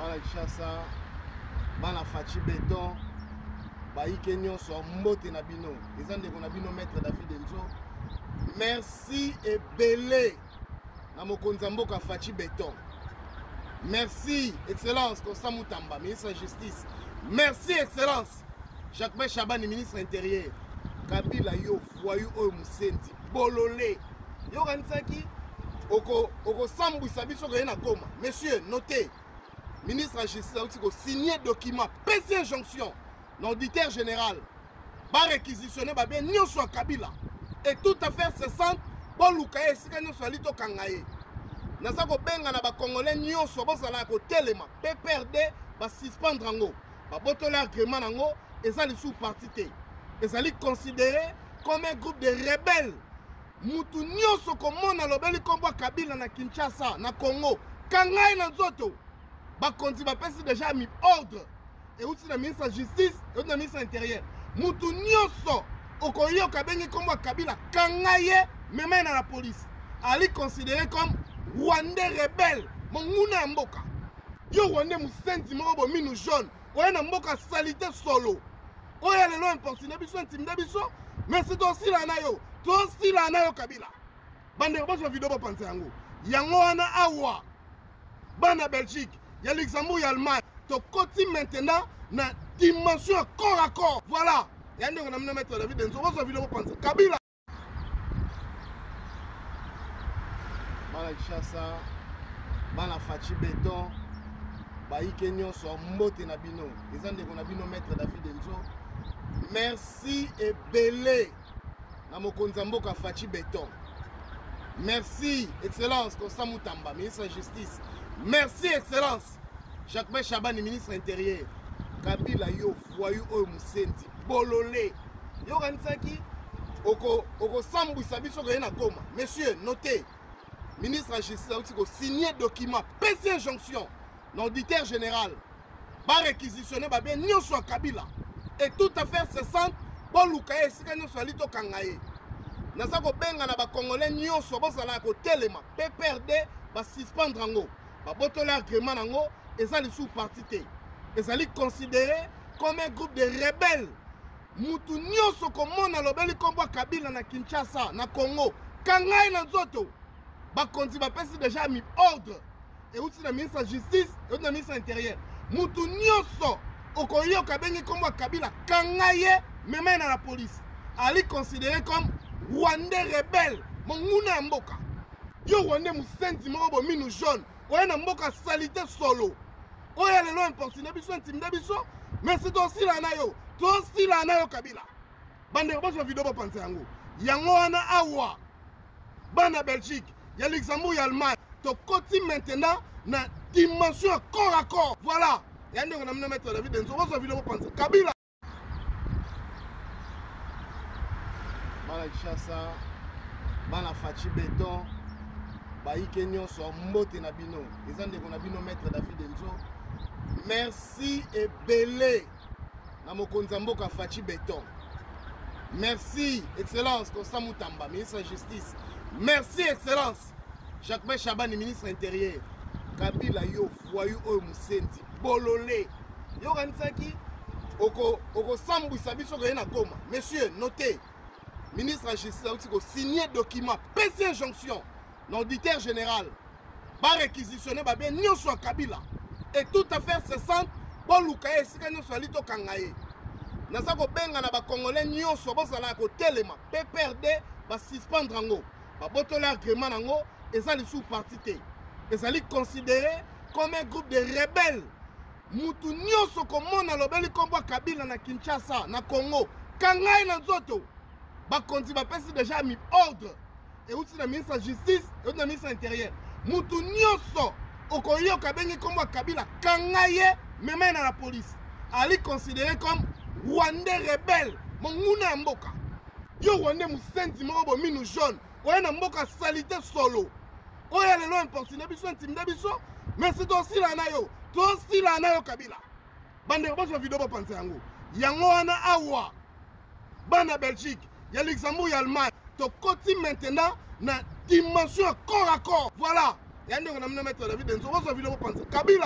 Bana Kinshasa, bana Fatshi Beton, bayike nyonso mbote na bino. Eza ndeko na bino Maître David Enzo. Merci ebele na mokonzi ya mboka Fatshi Beton. Merci Excellence Constant Mutamba, ministre ya Justice. Merci Excellence Jacquemain Shabani, ministre intérieur. Kabila yo voyou oyo musenzi bolole yo okanisaki okosambwisa oko biso koye na Goma. Monsieur, notez, ministre ya Justice auti kosigne document, pesi injonction na auditeur général baréquisitionne babien nyonso ya Kabila et toute affaire cessante, boluka ye esika nyonso ali tokanga ye. Naza kobenga na bacongolais nyonso bozala ya kotelema. PPRD basuspendre yango, babotoli agrément nango, eza lisusu parti te, ezali considéré comme un groupe de rebelles. Mutu nyonso komona alobeli nkombo ya Kabila na Kinshasa, na Congo, kanga ye na nzoto. Bakonzi bapesi deja mi ordre, euti na ministre ya Justice, euti na ministre intérieur. Mutu nyonso okoyoka abengi nkombo ya Kabila, kanga ye, mema ye na la police. Ali considéré comme rwandais rebelle, monguna ya mboka. Yo rwandais musenzi moko bominu jaune, oye na mboka salite solo, oyo lelo importune biso, intimide biso, mais si tosila na yo, tosila na yo Kabila. Bandeko bozwa video bopanza yango. Yango wana awa bana Belgique, ya Luxembourg, ya Allemagne, tokoti maintenant na dimension ya corps à corps. Voilà, ya ndeko na mino Maître David Enzo, bozwa video bopanza Kabila. Bana Kinshasa, bana Fatshi Beton, bayike nyonso mbote na bino. Eza ndeko na bino Maître David Enzo. Merci ebele na mokonzi ya mboka Fatshi Beton. Merci Excellence Constant Mutamba, ministre ya Justice. Merci Excellence Jacquemain Shabani, ministre intérieur. Kabila yo voyou oyo musenzi bolole, yo okanisaki okosambwisa biso koye na Goma. Monsieur, notez, ministre ya Justice auti kosigne document, pesi injonction na auditeur général baréquisitionne babien nyonso ya Kabila et toute affaire cessante, boluka ye esika nyonso ali tokanga ye. Naza kobenga na bacongolais nyonso bozala ya kotelema. PPRD basuspendre yango, babotoli agrément nango, eza lisusu parti te, ezali considéré comme un groupe de rebelles. Mutu nyonso komona alobeli nkombo ya Kabila na Kinshasa, na Congo, kanga ye na nzoto. Bakonzi bapesi deja mi ordre, euti na ministre ya Justice, euti na ministre intérieur. Mutu nyonso okoyoka abengi nkombo ya Kabila, kanga ye, mema ye na la police. Ali considéré comme rwandais rebelle, monguna ya mboka. Yo rwandais musenzi moko bominu jaune, oye na mboka salite solo, oyo lelo importune biso, intimide biso, mais si tosila na yo, tosila na yo Kabila. Bandeko bozwa video bopanza yango. Yango wana awa bana Belgique, ya Luxembourg, ya Allemagne, tokoti maintenant na dimension ya corps à corps. Voilà, ya ndeko na mino Maître David Enzo, bozwa video bopanza Kabila. Bana Kinshasa, bana Fatshi Beton, bayike nyonso mbote na bino. Eza ndeko na bino Maître David Enzo. Merci ebele na mokonzi ya mboka Fatshi Beton. Merci Excellence Constant Mutamba, ministre ya Justice. Merci Excellence Jacquemain Shabani, ministre intérieur. Kabila yo voyou oyo musenzi bolole, yo okanisaki okosambwisa biso koye na Goma. Monsieur, notez, ministre ya Justice auti kosigne document, pesi injonction na auditeur général baréquisitionne babien nyonso ya Kabila et toute affaire cessante, boluka ye esika nyonso ali tokanga ye. Naza kobenga na bacongolais nyonso bozala ya kotelema. PPRD basuspendre yango, babotoli agrément nango, eza lisusu parti te, ezali considéré comme un groupe de rebelles. Mutu nyonso komona alobeli nkombo ya Kabila na Kinshasa, na Congo, kanga ye na nzoto. Bakonzi bapesi deja mi ordre, euti na ministre ya Justice, euti na ministre intérieur. Mutu nyonso okoyoka abengi nkombo ya Kabila, kanga ye, mema ye na la police. Ali considéré comme rwandais rebelle, monguna ya mboka. Yo rwandais musenzi moko bominu jaune, oye na mboka salite solo, oyo lelo importune biso, intimide biso, mais si tosila na yo, tosila na yo Kabila. Bandeko bozwa video bopanza yango. Yango wana awa bana Belgique, ya Luxembourg, ya Allemagne, tokoti maintenant na dimension ya corps à corps. Voilà, ya ndeko na mino Maître David Enzo, bozwa video bopanza Kabila.